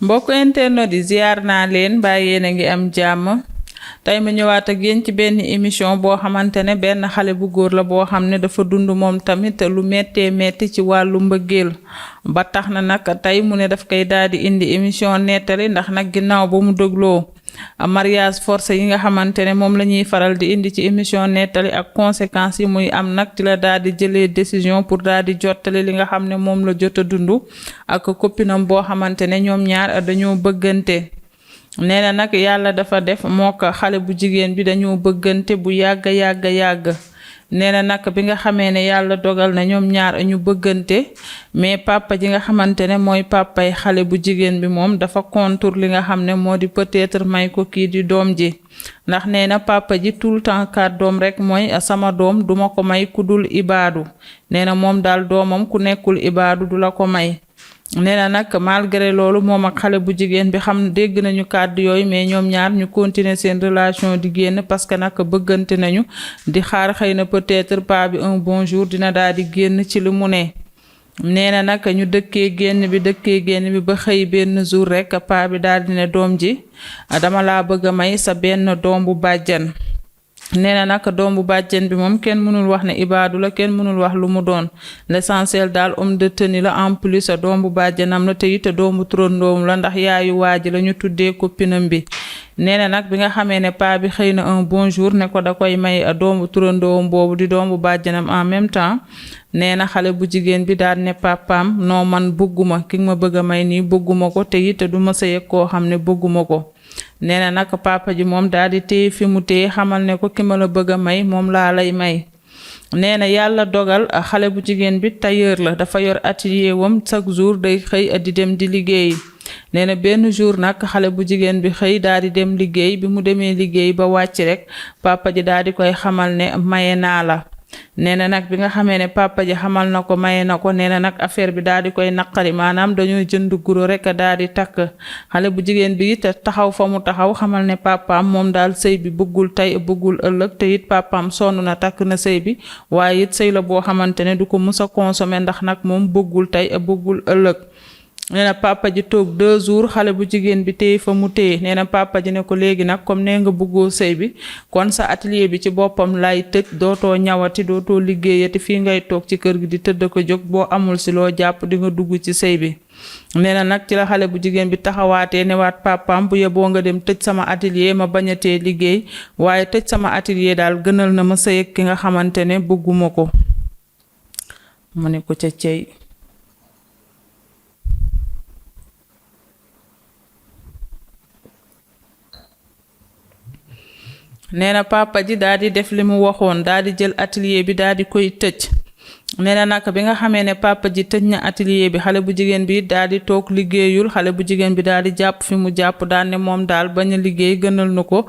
mbokk internet yi ziar naa leen mbaa yéen a ngi am jàmm tey ma ñëwaat ak yéen ci benn émission boo xamante ne benn xale bu góor la boo xam ne dafa dund moom tamit lu méttee métti ci wàllu mbëggeel ba tax na nag tey mu ne daf koy daal di indi émission nettali ndax nag ginnaaw ba mu dégloo mariage forcé yi nga xamante ne moom la ñuy faral di indi ci émission nettali ak conséquences yi muy am nag ci la daal di jëlee décision pour daal di jottali li nga xam ne moom la jot a dund ak copinam boo xamante ne ñoom ñaar dañoo bëggante. nee na nag yàlla dafa def moo ko xale bu jigéen bi dañoo bëggante bu yàgg. nee na nag bi nga xamee ne yàlla dogal na ñoom ñaar ñu bëggante mais papa ji nga xamante ne mooy papay xale bu jigéen bi moom dafa contour li nga xam ne moo di peut-être may ko kii di doom ji ndax nee na papa ji tout le temps doom rek mooy sama doom duma ko may ku dul ibaadu nee na moom daal doomam ku nekkul ibaadu du la ko may. nee na nag malgré loolu moom ak xale bu jigéen bi xam dégg nañu kàddu yooyu mais ñoom ñaar ñu continuer seen relation di génn parce que nag bëggante nañu di xaar xëy na peut-être pas bi un bon jour dina daal di génn ci li mu ne. nee na nag ñu dëkkee génn bi ba xëy benn jour rek paa bi daal di ne doom ji dama laa bëgg a may sa benn doom bu bàjjan. nee na nag doom bu bàjjen bi moom kenn mënul wax ne ibaadu la kenn mënul wax lu mu doon l'essentiel daal homme de tenue la en plus doom bu bàjjenam la te it doomu turandoom la ndax yaayu waa ji la ñu tuddee copinam bi. nee na nag bi nga xamee ne paa bi xëy na un bon jour ne ko da koy may doomu turandoom boobu di doom bu bàjjenam en même temps nee na xale bu jigéen bi daal ne papaam non man bëgguma ki ma bëgg a may nii bëgguma ko te it du ma sëy ak koo xam ne bëgguma ko. nee na nag papa ji moom daal di téye fi mu téye xamal ne ko ki ma la bëgg a may moom laa lay may. nee na yàlla dogal xale bu jigéen bi tailleur la dafa yor atelier wam chaque jour day xëy di dem di liggéey. nee na benn jour nag xale bu jigéen bi xëy daal di dem liggéey bi mu demee liggéey ba wàcc rek papa ji daal di koy xamal ne maye naa la. nee na nag bi nga xamee ne papa ji xamal na ko maye na ko nee na nag affaire bi daal di koy naqari maanaam dañoo jënd guro rek daal di takk xale bu jigéen bi it taxaw fa mu taxaw xamal ne papaam moom daal sëy bi bëggul tey bëggul ëllëg te it papaam sonn na takk na sëy bi waaye it sëy la boo xamante ne du ko mës a consommer ndax nag moom bëggul tey bëggul ëllëg. nee na papa ji toog 2 jours xale bu jigéen bi téye fa mu téye nee na papa ji ne ko léegi nag comme nee nga bëggoo sëy bi kon sa atelier bi ci boppam lay tëj dootoo ñawati dootoo liggéeyati fii ngay toog ci kër gi di tëdd ko jóg boo amul si loo jàpp di nga dugg ci sëy bi. nee na nag ci la xale bu jigéen bi taxawaatee newaat papaam bu yeboo nga dem tëj sama atelier ma bañatee liggéey waaye tëj sama atelier daal gënal na ma sëy ak ki nga xamante ne bëgguma ko. mu ne ko ca cey. nee na papa ji daal di def li mu waxoon daal di jël atelier bi daal di koy tëj. nee na nag bi nga xamee ne papa ji tëj na atelier bi xale bu jigéen bi daal di toog liggéeyul xale bu jigéen bi daal di jàpp fi mu jàpp daal ne moom daal bañ a liggéey gënal na ko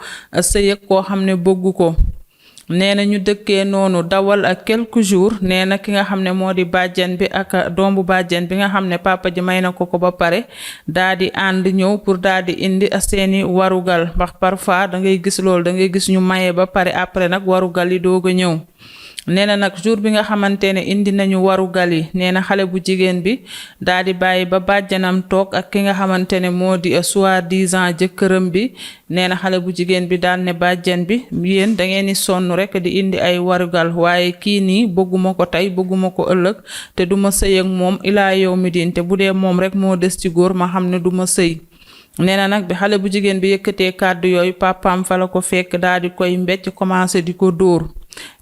sëy ak koo xam ne bëggu ko. nee na ñu dëkkee noonu dawal ak quelques jours nee na ki nga xam ne moo di bàjjen bi ak doom bu bàjjen bi nga xam ne papa ji may na ko ba pare daa di ànd ñëw pour daal di indi seeni warugal ndax parfois da ngay gis loolu da ngay gis ñu maye ba pare après nag warugal yi doog a ñëw. nee na nag jour bi nga xamante ne indi nañu warugal yi nee na xale bu jigéen bi daal di bàyyi ba bàjjanam toog ak ki nga xamante ne moo di soi-disant jëkkëram bi. nee na xale bu jigéen bi daal ne bàjjan bi yéen da ngeen di sonn rek di indi ay warugal waaye kii nii bëgguma ko tey bëgguma ko ëllëg te duma sëy ak moom ilaa yow mi diin te bu dee moom rek moo des ci góor ma xam ne duma sëy. nee na nag bi xale bu jigéen bi yëkkatee kàddu yooyu papaam fa la ko fekk daal di koy mbécc commencé di ko dóor.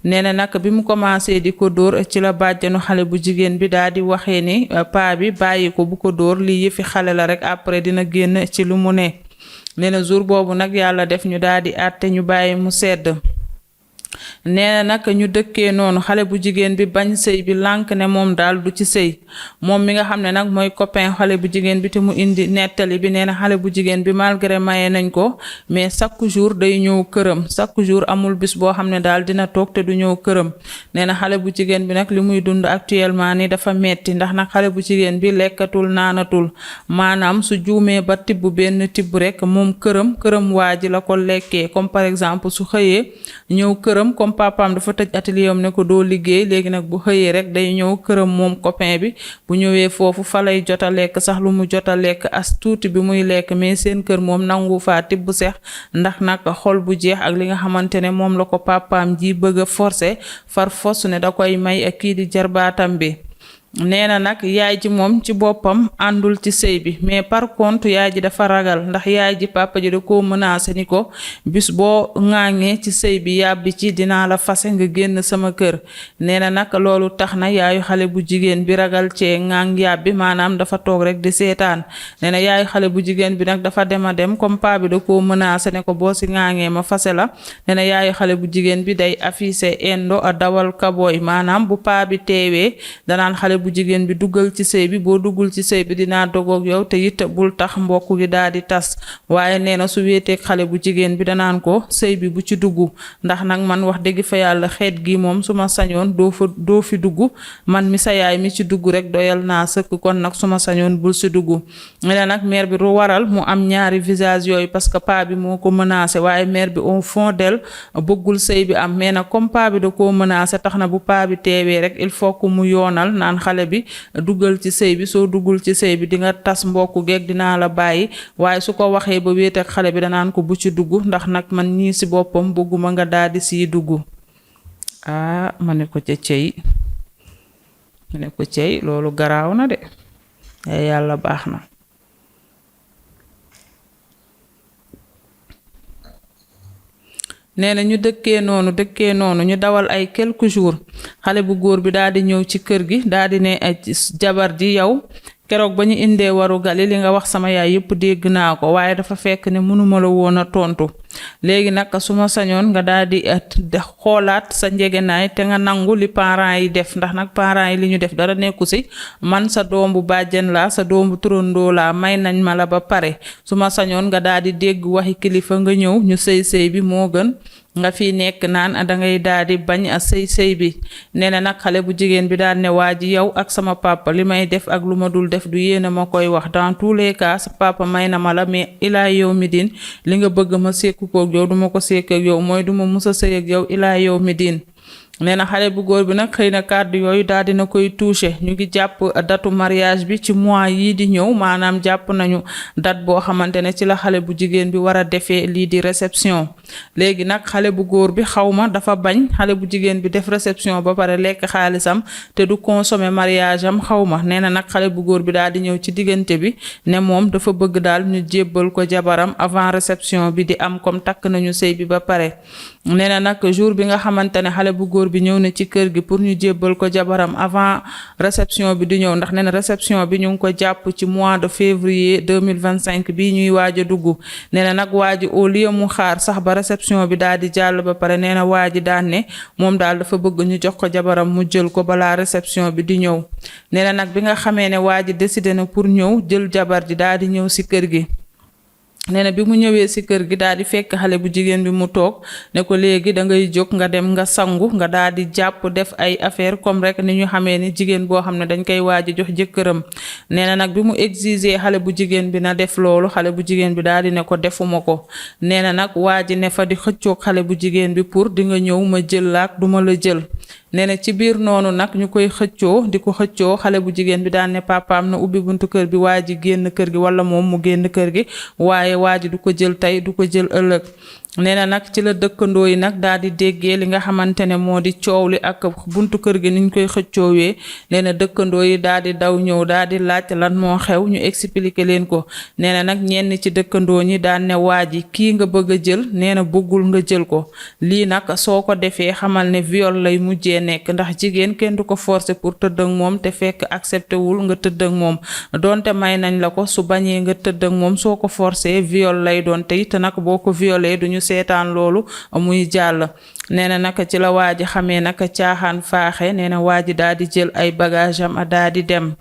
nee na nag bi mu commencé di ko dóor ci la bàjjanu xale bu jigéen bi daal di waxee ni paa bi bàyyi ko bu ko dóor lii yëfi xale la rek après dina génn ci lu mu ne. nee na jour boobu nag yàlla def ñu daal di àtte ñu bàyyi mu sedd. nee na nag ñu dëkkee noonu xale bu jigéen bi bañ sëy bi lànk ne moom daal du ci sëy moom mi nga xam ne nag mooy copain xale bu jigéen bi te mu indi nettali bi nee na xale bu jigéen bi malgré maye nañ ko mais chaque jour day ñëw këram chaque jour amul bis boo xam ne daal dina toog te du ñëw këram. nee na xale bu jigéen bi nag li muy dund actuellement ni dafa metti ndax nag xale bu jigéen bi lekkatul naanatul maanaam su juumee ba tibb benn tibb rek moom këram waa ji la ko lekkee comme par exemple su xëyee ñëw këram këram comme papaam dafa tëj atelier am ne ko doo liggéey léegi nag bu xëyee rek day ñëw këram moom copain bi bu ñëwee foofu fa lay jot a lekk sax lu mu jot a lekk as tuuti bi muy lekk mais seen kër moom nangu faa tibb seex ndax nag xol bu jeex ak li nga xamante ne moom la ko papaam ji bëgg a forcer far fos ne da koy may ak kii di jarbaatam bi. nee na nag yaay ji moom ci boppam àndul ci sëy bi mais par contre yaay ji dafa ragal ndax yaay ji papa ji da koo menacé ni ko bis boo ŋaaŋee ci sëy bi yàbbi ci dinaa la fase nga génn sama kër. nee na nag loolu tax na yaayu xale bu jigéen bi ragal cee ŋaaŋ yàbbi maanaam dafa toog rek di seetaan. nee na yaayu xale bu jigéen bi nag dafa dem a dem comme paa bi da koo menacé ne ko boo si ŋaaŋee ma fase la. nee na yaayu xale bu jigéen bi day affiché indo a dawal kabooy maanaam bu paa bi teewee danaan xale bu jigéen bi duggal ci sëy bi boo duggul ci sëy bi dinaa dogoog yow te it bul tax mbokk gi daal di tas. waaye nee na su wéeteeg xale bu jigéen bi danaan ko sëy bi bu ci dugg ndax nag man wax dëgg fa yàlla xeet gi moom su ma sañoon doo fi dugg man mi sa yaay mi ci dugg rek doyal naa sëkk kon nag su ma sañoon bul si dugg. nee na nag mère bi lu waral mu am ñaari visage yooyu parce que paa bi moo ko menacé waaye mère bi au fond d'elle bëggul sëy bi am. mais nag comme paa bi da koo menacé tax na bu paa bi teewee rek il faut que mu yoonal naan xale bi duggal ci sëy bi soo duggul ci sëy bi di nga tas mbokku geeg dinaa la bàyyi. waaye su ko waxee ba wéet ak xale bi danaan ko bu ci dugg ndax nag man ñii si boppam bëgguma nga daal di siy dugg. ma ne ko ca cey ma ne ko cey loolu garaaw na de yàlla baax na. nee na ñu dëkkee noonu ñu dawal ay quelques jours xale bu góor bi daal di ñëw ci kër gi daal di ne jabar ji yow keroog ba ñu indee waru gali li nga wax sama yaay yëpp dégg naa ko waaye dafa fekk ne mënuma la woon a tontu. léegi nag su ma sañoon nga daal di xoolaat sa njegenaay te nga nangu li parents yi def ndax nag parents yi li ñu def dara nekku si man sa doom bu bàjjen laa sa doom bu turandoo laa may nañ ma la ba pare su ma sañoon nga daal di dégg waxi kilifa nga ñëw ñu sëy bi moo gën nga fi nekk naan dangay daal di bañ a sëy bi. nee na nag xale bu jigéen bi daal ne waa ji yow ak sama papa li may def ak lu ma dul def du yéene ma koy wax dans tous les cas sa papa may na ma la mais ilaa yow mi din li nga bëgg ma sekku koog yow duma ko sekk ak yow mooy duma musa sëy ak yow ilaa yow mi din. nee na xale bu góor bi nag xëy na kàddu yooyu daal dina koy touché. ñu ngi jàpp datu mariage bi ci mois yii di ñëw maanaam jàpp nañu date boo xamante ne ci la xale bu jigéen bi war a defee lii di réception. léegi nag xale bu góor bi xawma dafa bañ xale bu jigéen bi def réception ba pare lekk xaalisam te du consommer mariage am xawma. nee na nag xale bu góor bi daal di ñëw ci diggante bi ne moom dafa bëgg daal ñu jébbal ko jabaram avant réception bi di am comme takk nañu sëy bi ba pare. nee na nag jour bi nga xamante ne xale bu góor bi ñëw na ci kër gi pour ñu jébbal ko jabaram avant réception bi di ñëw ndax nee na réception bi ñu ngi ko jàpp ci mois de février 2025 bii ñuy waaj a dugg. nee na nag waa ji au lieu mu xaar sax ba réception bi daal di jàll ba pare nee na waa ji daan ne moom daal dafa bëgg ñu jox ko jabaram mu jël ko balaa réception bi di ñëw. nee na nag bi nga xamee ne waa ji décidé na pour ñëw jël jabar ji daal di ñëw si kër gi. nee na bi mu ñëwee ci kër gi daal di fekk xale bu jigéen bi mu toog ne ko léegi da ngay jóg nga dem nga sangu nga daal di jàpp def ay affaire comme rek ni ñu xamee ni jigéen boo xam ne dañ koy waaj a jox jëkkëram. nee na nag bi mu exiger xale bu jigéen bi na def loolu xale bu jigéen bi daal di ne ko defuma ko. nee na nag waa ji ne fa di xëccoog xale bu jigéen bi pour di nga ñëw ma jël laak duma la jël. nee na ci biir noonu nag ñu koy xëccoo di ko xëccoo xale bu jigéen bi daan ne papaam na ubbi buntu kër bi waa ji génn kër gi wala moom mu génn kër gi waaye waa ji du ko jël tey du ko jël ëllëg. nee na nag ci la dëkkandoo yi nag daal di déggee li nga xamante ne moo di coow li ak buntu kër gi niñ koy xëccoowee. nee na dëkkandoo yi daal di daw ñëw daal di laaj lan moo xew ñu expliquer leen ko. nee na nag ñenn ci dëkkandoo ñi daan ne waa ji kii nga bëgg a jël nee na bëggul nga jël ko lii nag soo ko defee xamal ne viol lay mujjee nekk ndax jigéen kenn du ko forcer pour tëdd ak moom te fekk accepté wul nga tëdd ak moom donte may nañ la ko su bañee nga tëdd ak moom soo ko forcer viol lay doon te it nag boo ko violé duñu seetaan loolu muy jàll. nee na naka ci la waa ji xamee naka caaxaan faaxe nee na waa ji daal di jël ay bagage am daal di dem.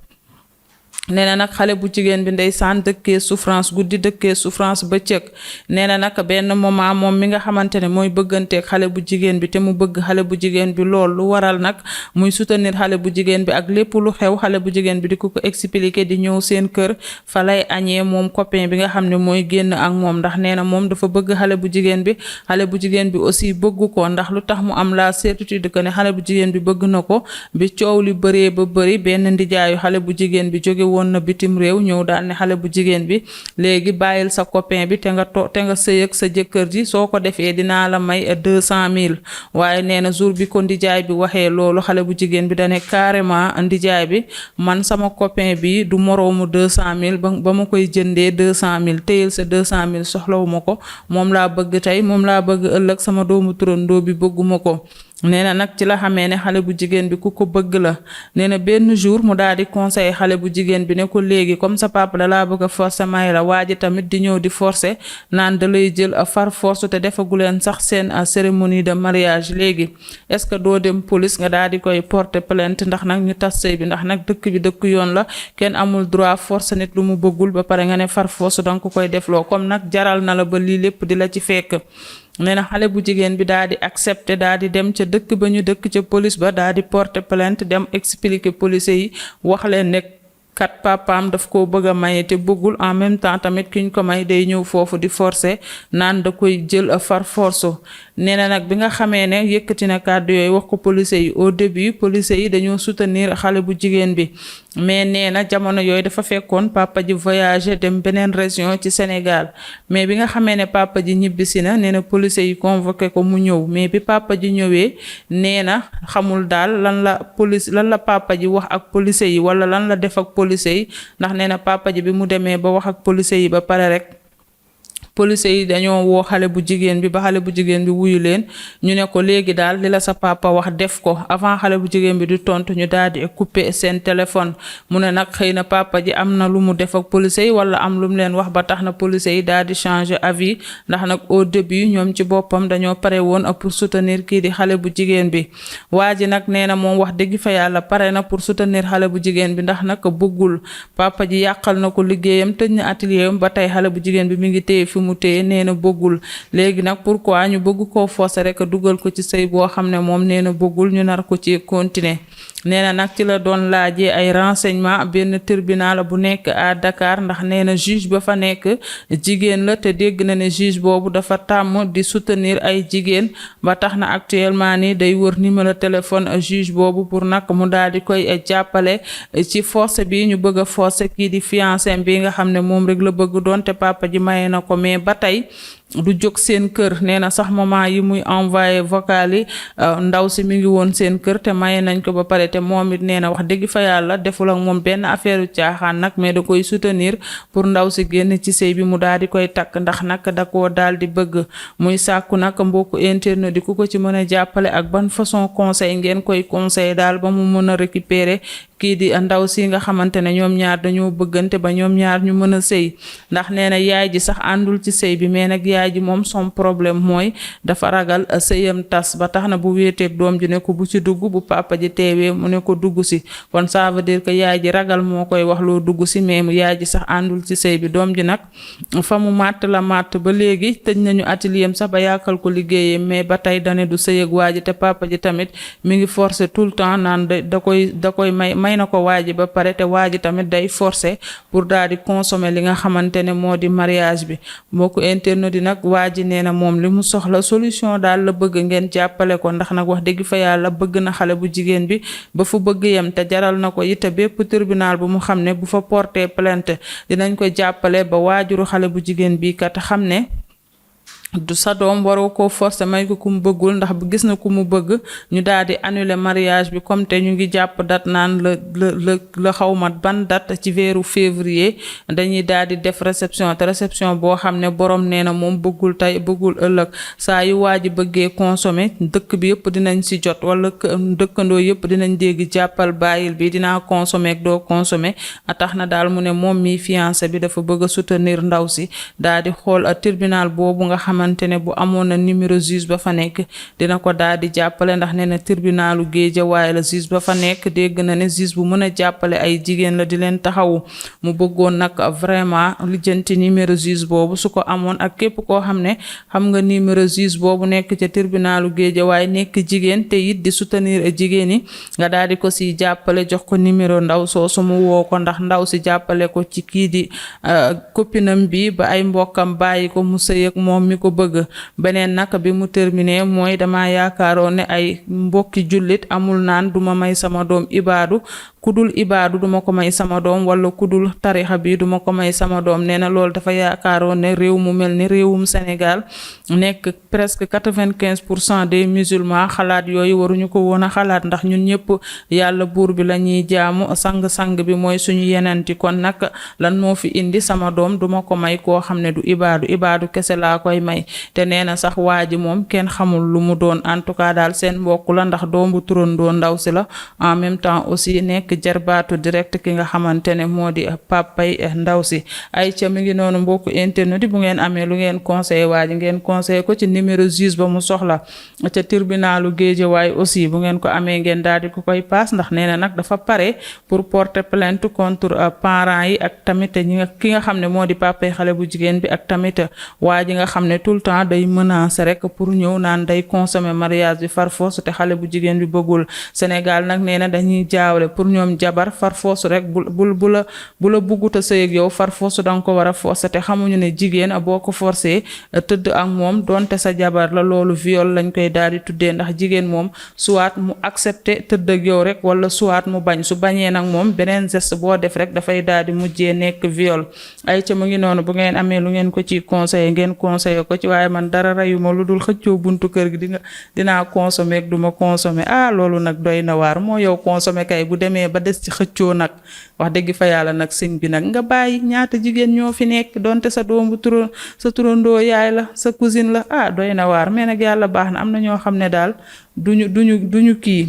nee na nag xale bu jigéen bi ndeysaan dëkkee souffrance guddi dëkkee souffrance bëccëg nee na nag benn moment moom mi nga xamante ne mooy bëgganteeg xale bu jigéen bi te mu bëgg xale bu jigéen bi lool lu waral nag muy soutenir xale bu jigéen bi ak lépp lu xew xale bu jigéen bi di ko expliquer di ñëw seen kër fa lay añee moom copain bi nga xam ne mooy génn ak moom ndax nee na moom dafa bëgg xale bu jigéen bi xale bu jigéen bi aussi bëgg ko ndax lu tax mu am la certitude que ne xale bu jigéen bi bëgg na ko bi coow li bëree ba bëri benn ndijaayu xale bu jigéen bi jóge woon na bitim réew ñëw daal ne xale bu jigéen bi léegi bàyyil sa copain bi te nga sëy ak sa jëkkër ji soo ko defee dinaa la may 200 000 waaye nee na jour bi ko ndijaay bi waxee loolu xale bu jigéen bi dane carrément ndijaay bi man sama copain bi du moroomu 200 000 ba ma koy jëndee 200 000 téyel sa 200 000 soxlawuma ko moom laa bëgg tey moom laa bëgg ëllëg sama doomu turandoo bi bëgguma ko nee na nag ci la xamee ne xale bu jigéen bi ku ko bëgg la nee na benn jour mu daal di conseiller xale bu jigéen bi ne ko léegi comme sa papa da laa bëgg a forcer may la waa ji tamit di ñëw di forcer naan da lay jël far force te defaguleen sax seen cérémonie de mariage léegi est-ce que doo dem police nga daal di koy porter plainte ndax nag ñu tas sëy bi ndax nag dëkk bi dëkk yoon la kenn amul droit forcer nit lu mu bëggul ba pare nga ne far force danga ko koy defloo comme nag jaral na la ba lii lépp di la ci fekk. nee na xale bu jigéen bi daal di accepter daal di dem ca dëkk ba ñu dëkk ca police ba daal di porter plainte dem expliquer police yi wax leen ne kat papaam daf ko bëgg a maye te bëggul en même temps tamit kiñ ko may day ñëw foofu di forcer naan da koy jël far force nee na nag bi nga xamee ne yëkkati na kàddu yooyu wax ko police yi au début police yi dañoo soutenir xale bu jigéen bi mais nee na jamono yooyu dafa fekkoon papa ji voyager dem beneen région ci Sénégal mais bi nga xamee ne papa ji ñibbisi na nee na police yi convoqué ko mu ñëw mais bi papa ji ñëwee nee na xamul daal lan la papa ji wax ak police yi wala lan la def ak police yi ndax nee na papa ji bi mu demee ba wax ak police yi ba pare rek police yi dañoo woo xale bu jigéen bi ba xale bu jigéen bi wuyu leen ñu ne ko léegi daal li la sa papa wax def ko avant xale bu jigéen bi di tontu ñu daal di couper seen téléphone mu ne nag xëy na papa ji am na lu mu def ak police yi wala am lu mu leen wax ba tax na police yi daal di changer avis ndax nag au début ñoom ci boppam dañoo pare woon pour soutenir kii di xale bu jigéen bi waa ji nag nee na moom wax dëgg fa yàlla pare na pour soutenir xale bu jigéen bi ndax nag bëggul papa ji yàqal na ko liggéeyam tëj na atelier am ba tey xale bu jigéen bi mi ngi téye fi mu téye nee na bëggul léegi nag pourquoi ñu bëgg koo forcer rek dugal ko ci sëy boo xam ne moom nee na bëggul ñu nar ko ci continuer nee na nag ci la doon laajee ay renseignement benn tribunal bu nekk à Dakar ndax nee na juge ba fa nekk jigéen la te dégg na ne juge boobu dafa tàmm di soutenir ay jigéen ba tax na actuellement ni day wër numéro téléphone juge boobu pour nag mu daal di koy jàppale ci force bi ñu bëgg a forcer kii di fiancé bi nga xam ne moom rek la bëgg doon te papa ji maye na ko mais ba tey du jóg seen kër nee na sax moment yi muy envoyé vocal yi ndaw si mi ngi woon seen kër te maye nañ ko ba pare te moom it nee na wax dëgg fa yàlla deful ak moom benn affaire caaxaan nag mais da koy soutenir pour ndaw si génn ci sëy bi mu daal di koy takk ndax nag da koo daal di bëgg muy sàkku nag mbokku internet di ku ko ci mën a jàppale ak ban façon conseil ngeen koy conseil daal ba mu mën a récupérer kii di ndaw si nga xamante ne ñoom ñaar dañoo bëggante ba ñoom ñaar ñu mën a sëy ndax nee na yaay ji sax àndul ci sëy bi mais nag yaay ji moom son problème mooy dafa ragal sëyam tas ba tax na bu wéeteeg doom ji ne ko bu ci dugg bu papa ji teewee mu ne ko dugg si kon ça veut dire que yaay ji ragal moo koy wax loo dugg si mais yaay ji sax àndul ci sëy bi doom ji nag fa mu màtt la màtt ba léegi tëj nañu atelier am sax ba yàkkal ko liggéeyam mais ba tey dane du sëy ak waa ji te papa ji tamit mi ngi forcer tout le temps naan da koy may na ko waa ji ba pare te waa ji tamit day forcer pour daal di consommer li nga xamante ne moo di mariage bi mbokku internet di nag waa ji nee na moom li mu soxla solution daal la bëgg ngeen jàppale ko ndax nag wax dëgg fa yàlla bëgg na xale bu jigéen bi ba fu bëgg yem te jaral na ko it bépp tribunal bu mu xam ne bu fa porter plainte dinañ ko jàppale ba waajuru xale bu jigéen bi kat xam ne du sa doom waroo ko forcer may ko ku mu bëggul ndax bu gis na ku mu bëgg ñu daal di annuler mariage bi comme te ñu ngi jàpp date naan la xawma ban date ci weeru février dañuy daal di def réception te réception boo xam ne borom nee na moom bëggul tey bëggul ëllëg saa yu waa ji bëggee consommer dëkk bi yëpp dinañ si jot wala dëkkandoo yëpp dinañ dégg jàppal bàyyil bi dinaa consommer ak doo consommer a tax na daal mu ne moom mi fiancé bi dafa bëgg a soutenir ndaw si daal di xool tribunal boobu nga xam xamante ne bu amoon na numéro juge ba fa nekk dina ko daal di jàppale ndax nee na tribunalu Guédiawaye la juge ba fa nekk dégg na ne juge bu mën a jàppale ay jigéen la di leen taxawu mu bëggoon nag vraiment lijjanti numéro juge boobu su ko amoon ak képp koo xam ne xam nga numéro juge boobu nekk ca tribunalu Guédiawaye nekk jigéen te it di soutenir jigéen yi nga daal di ko si jàppale jox ko numéro ndaw soosu mu woo ko ndax ndaw si jàppale ko ci kii di copinam bi ba ay mbokkam bàyyi ko mu sëy ak moom mi ko bëgg. beneen nag bi mu terminé mooy dama yaakaaroon ne ay mbokki jullit amul naan duma may sama doom ibaadu kudul ibaadu duma ko may sama doom wala kudul tarixa bi duma ko may sama doom nee na loolu dafa yaakaaroon ne réew mu mel ni réewum Sénégal nekk presque 95% des musulmans xalaat yooyu waruñu ko woon a xalaat ndax ñun ñëpp yàlla buur bi la ñuy jaamu sang-sang bi mooy suñu yenenti kon nag lan moo fi indi sama doom duma ko may koo xam ne du ibaadu kese laa koy may te nee na sax waa ji moom kenn xamul lu mu doon en tout cas daal seen mbokk la ndax doom bu turandoo ndaw si la en même temps aussi nekk jarbaatu direct ki nga xamante ne moo di papay ndaw si ay ca mi ngi noonu mbokku internet bu ngeen amee lu ngeen conseillé waa ji ngeen conseillé ko ci numéro juge ba mu soxla ca tribunalu Guédiawaye aussi bu ngeen ko amee ngeen daal di ko koy paas ndax nee na nag dafa pare pour porter plainte contre parents yi ak tamit ki nga xam ne moo di papay xale bu jigéen bi ak tamit waa ji nga xam ne tout le temps day menacer rek pour ñëw naan day consommer mariage bi far force te xale bu jigéen bi bëggul Sénégal nag nee na dañuy jaawale pour ñoom jabar far force rek bu la buggut a sëy ak yow far force danga ko war a forcer te xamuñu ne jigéen boo ko forcé tëdd ak moom donte sa jabar la loolu viol lañ koy daal di tuddee ndax jigéen moom soit mu accepter tëdd ak yow rek wala soit mu bañ su bañee nag moom beneen geste boo def rek dafay daal di mujjee nekk viol ay ca mu ngi noonu bu ngeen amee lu ngeen ko ci conseillé ngeen conseillé ko ci waaye man dara rayuma lu dul xëccoo buntu kër gi dinaa consommer ak duma consommer loolu nag doy na waar moo yow consommer kay bu demee ba des ci xëccoo nag wax dëgg fa yàlla nag sëñ bi nag nga bàyyi ñaata jigéen ñoo fi nekk donte sa doom bu sa turandoo yaay la sa cousine la doy na waar mais nag yàlla baax na am na ñoo xam ne daal duñu kii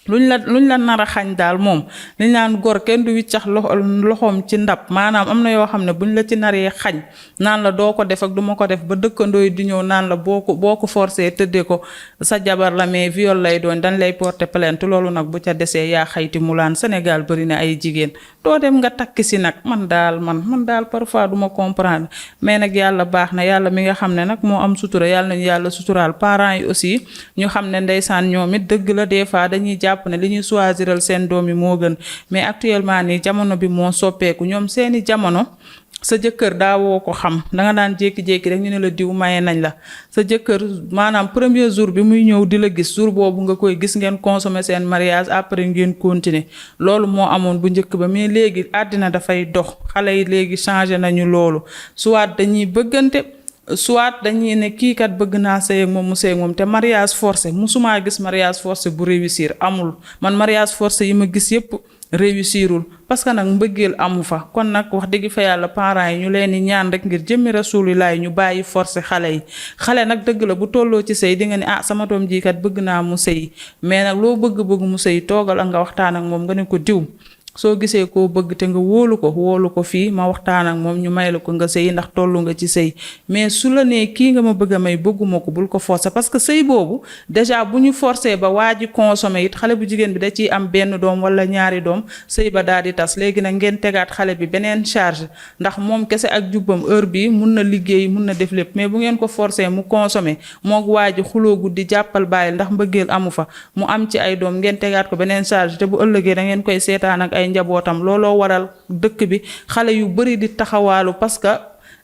luñ la nar a xañ daal moom liñ naan gor kenn du wiccax loxoom ci ndab maanaam am na yoo xam ne buñ la ci naree xañ naan la doo ko def ak duma ko def ba dëkkandoo yi di ñëw naan la boo ko forcé tëddee ko sa jabar la mais viol lay doon dañ lay porter plainte loolu nag bu ca desee yaa xayti mulaan Sénégal bari na ay jigéen doo dem nga takk si nag man daal parfois duma comprendre mais nag yàlla baax na yàlla mi nga xam ne nag moo am sutura yàlla nañu yàlla suturaal parents yi aussi ñu xam ne ndeysaan ñoom it dëgg la des fois dañuy jàpp ne li ñuy choisiral seen doom yi moo gën mais actuellement nii jamono bi moo soppeeku ñoom seeni jamono sa jëkkër daawoo ko xam danga daan jékki-jékki rek ñu ne la diw maye nañ la sa jëkkër maanaam premier jour bi muy ñëw di la gis jour boobu nga koy gis ngeen consommer seen mariage après ngeen continuer loolu moo amoon bu njëkk ba mais léegi àddina dafay dox xale yi léegi changé nañu loolu soit dañuy bëggante soit dañuy ne kii kat bëgg naa sëy ak moom mu sëy ak moom te mariage forcé musumaa gis mariage forcé bu réussir amul man mariage forcé yi ma gis yépp réussirul parce que nag mbëggeel amu fa kon nag wax dëgg fa yàlla parents yi ñu leen di ñaan rek ngir jëmmi rasulilaay ñu bàyyi forcé xale nag dëgg la bu tolloo ci sëy di nga ne sama doom ji kat bëgg naa mu sëy mais nag loo bëgg mu sëy toogal ak nga waxtaan ak moom nga ne ko diw soo gisee koo bëgg te nga wóolu ko fii ma waxtaan ak moom ñu may la ko nga sëy ndax tollu nga ci sëy mais su la nee kii nga ma bëgg a may bëgguma ko bul ko forcer parce que sëy boobu déjà bu ñu forcer ba waa ji consommer it xale bu jigéen bi da ciy am benn doom wala ñaari doom sëy ba daal di tas léegi nag ngeen tegaat xale bi beneen charge ndax moom kese ak jubbam heure bi mun na liggéey mun na def lépp mais bu ngeen ko forcer mu consommer moog waa ji xuloo guddi jàppal bàyyil ndax mbëggeel amu fa mu am ci ay doom ngeen tegaat ko beneen charge te bu ëllëgee da ngeen koy seetaan ak ay njabootam looloo waral dëkk bi xale yu bari di taxawaalu parce que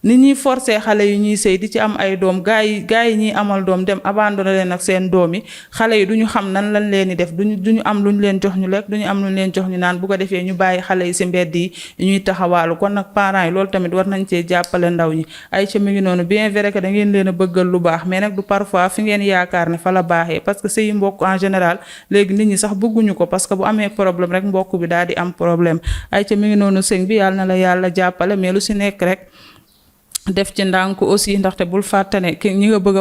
ni ñuy forcer xale yu ñuy sëy di ci am ay doom gaa yi ñuy amal doom dem abandonné leen ak seen doom yi xale yi duñu xam nan lañ leen di def duñu am luñ leen jox ñu lekk duñu am luñ leen jox ñu naan bu ko defee ñu bàyyi xale yi ci mbedd yi ñuy taxawaalu kon nag parents yi loolu tamit war nañ cee jàppale ndaw ñi ay ca mi ngi noonu bien vrai que da ngeen leen a bëggal lu baax mais nag du parfois fi ngeen yaakaar ne fa la baaxee parce que sëyi mbokk en général léegi nit ñi sax bëgguñu ko parce que bu amee problème rek mbokk bi daal di am problème ay ca mi ngi noonu sëñ bi yàlla na la yàlla jàppale mais lu ci nekk rek def ci ndànk aussi ndaxte bul fàtte ne ki nga bëgg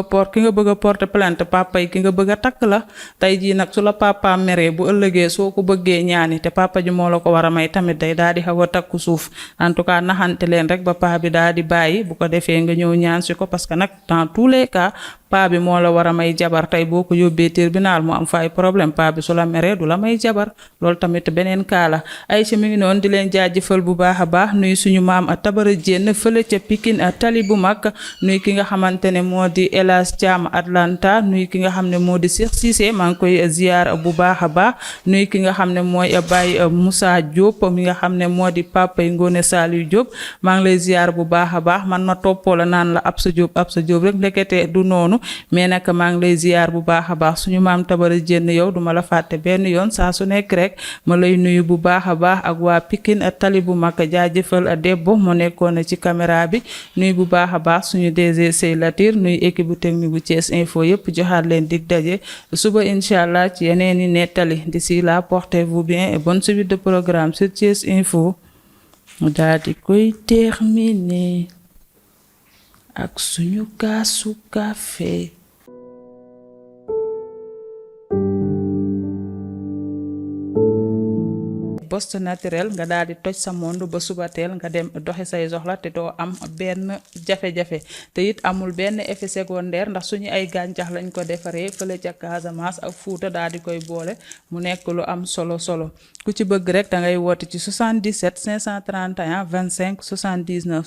a porter plainte papa yi ki nga bëgg a takk la tey jii nag su la papa meree bu ëllëgee soo ko bëggee ñaani te papa ji moo la ko war a may tamit day daal di xaw a takku suuf en tout cas naxante leen rek ba paa bi daal di bàyyi bu ko defee nga ñëw ñaan si ko parce que nag dans tous les cas paa bi moo la war a may jabar tey boo ko yóbbee tribunal mu am fa ay problème paa bi su la meree du la may jabar loolu tamit beneen kaa la Aïcha mi ngi noonu di leen jaajëfal bu baax a baax nuy suñu maam a Tabara Diène fële ca Pikine tali bu mag nuy ki nga xamante ne moo di El Hadj Thiam Atlanta nuy ki nga xam ne moo di Cheikh Cissé maa ngi koy ziar bu baax a baax nuy ki nga xam ne mooy Baye Moussa Diop mi nga xam ne moo di Papa Ngone Saliou Diop maa ngi lay ziar bu baax a baax man ma toppoo la naan la Absa Diop rek ndekete du noonu mais nag maa ngi lay ziar bu baax a baax suñu maam Tabara Diène yow duma la fàtte benn yoon saa su nekk rek ma lay nuyu bu baax a baax ak waa Pikine tali bu mag jaajëfal Debbo moo nekkoon ci caméra bi nuyu bu baax a baax suñu DG Sey Latir nuyu équipe bu technique bu Thiès Info yëpp joxaat leen dig daje suba incha allah ci yeneen i nettali d'ici là portez-vous bien et bonne suite de programme sur Thiès Info daal di koy terminer ak suñu kaasu café Boss Naturel nga daal di toj sa monde ba suba teel nga dem doxi say soxla te doo am benn jafe-jafe te it amul benn effet secondaire ndax suñu ay gàncax lañ ko defaree fële ca Casamance ak Fuuta daal di koy boole mu nekk lu am solo ku ci bëgg rek da ngay woote ci 77 531 25 79